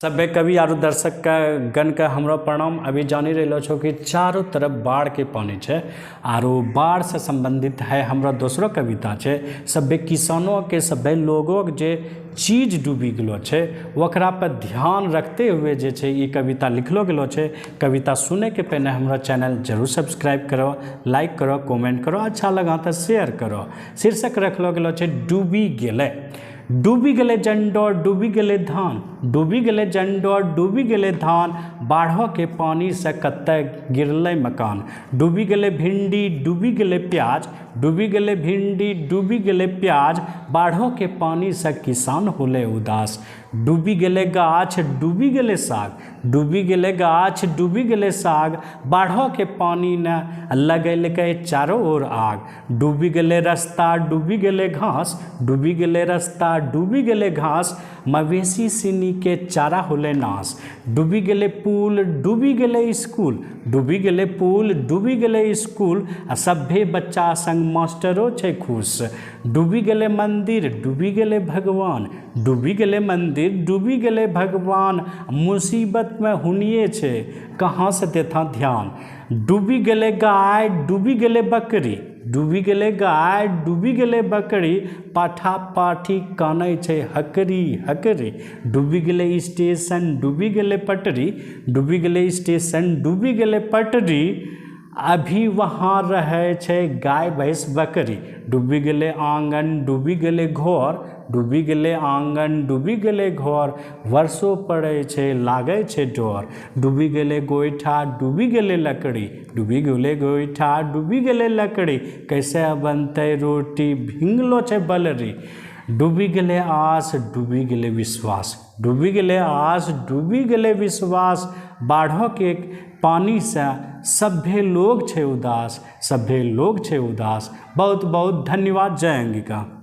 सभ्य कवि आरू दर्शक का गण का हमरो प्रणाम। अभी जानी रहलो छो कि चारों तरफ बाढ़ के पानी छे आरू बाढ़ से संबंधित है हमरो दोसरो कविता छे। सभ्य किसानों के सभ्य लोगों के जे चीज डूबी गेलो छे ओकरा पर ध्यान रखते हुए जे छे ई कविता लिखलो गेलो छे। कविता सुने के पहले हमरा चैनल जरूर सब्सक्राइब करो, लाइक करो, कमेंट करो, अच्छा लगा तो शेयर करो। शीर्षक रखलो गेलो छे डूबी गेले। डूबी गेले जंडो डूबी गेले धान, डूबी गेले जंडो डूबी गेले धान, बाढ़ो के पानी से कत्ते गिरले मकान। डूबी गेले भिंडी डूबी गेले प्याज, डूबी गेले भिंडी डूबी गेले प्याज, बाढ़ो के पानी से किसान होले उदास। डूबी गेले गाछ डूबी गेले साग, डूबी गेले गाछ डूबी गेले साग, बाढ़ो के पानी ने लगेलकै चारों ओर आग। डूबी गेले रास्ता डूबी गेले घास, डूबी गेले रास्ता डूबी गेले घास, मवेशी सिनी के चारा होले नाश। डूबी गेले पुल डूबी गेले स्कूल, डूबी गेले पुल डूबी गेले स्कूल, आ सभे बच्चा संग मास्टरो छै खुश। डूबी गेले मंदिर डूबी गेले भगवान, डूबी गेले मंदिर डूबी गेले भगवान, मुसीबत में हुनिये छे कहाँ से देता ध्यान। डूबी गेले गाय डूबी गेले बकरी, डूबी गेले गाय डूबी गेले बकरी, पाठा पाठी कानै छै हकरी हकरी। डूबी गेले स्टेशन डूबी गेले पटरी, डूबी गेले स्टेशन डूबी गेले पटरी, अभी वहाँ रहे छै गाय भैंस बकरी। डूबी गेले आंगन डूबी गेले घर, डूबी गेले आंगन डूबी गेले घर, वर्षो पड़ै छै लागै छै डर। डूबी गेले गोइठा डूबी गेले लकड़ी, डूबी गेले गोइठा डूबी गेले लकड़ी, कैसे बनतै रोटी भिंगलो छै बलरी। डूबी गेले आस डूबी गेले विश्वास, डूबी गेले आस डूबी गेले विश्वास, बाढ़ो के पानी से सभे लोग छे उदास, सभे लोग छे उदास। बहुत बहुत धन्यवाद। जय अंगिका।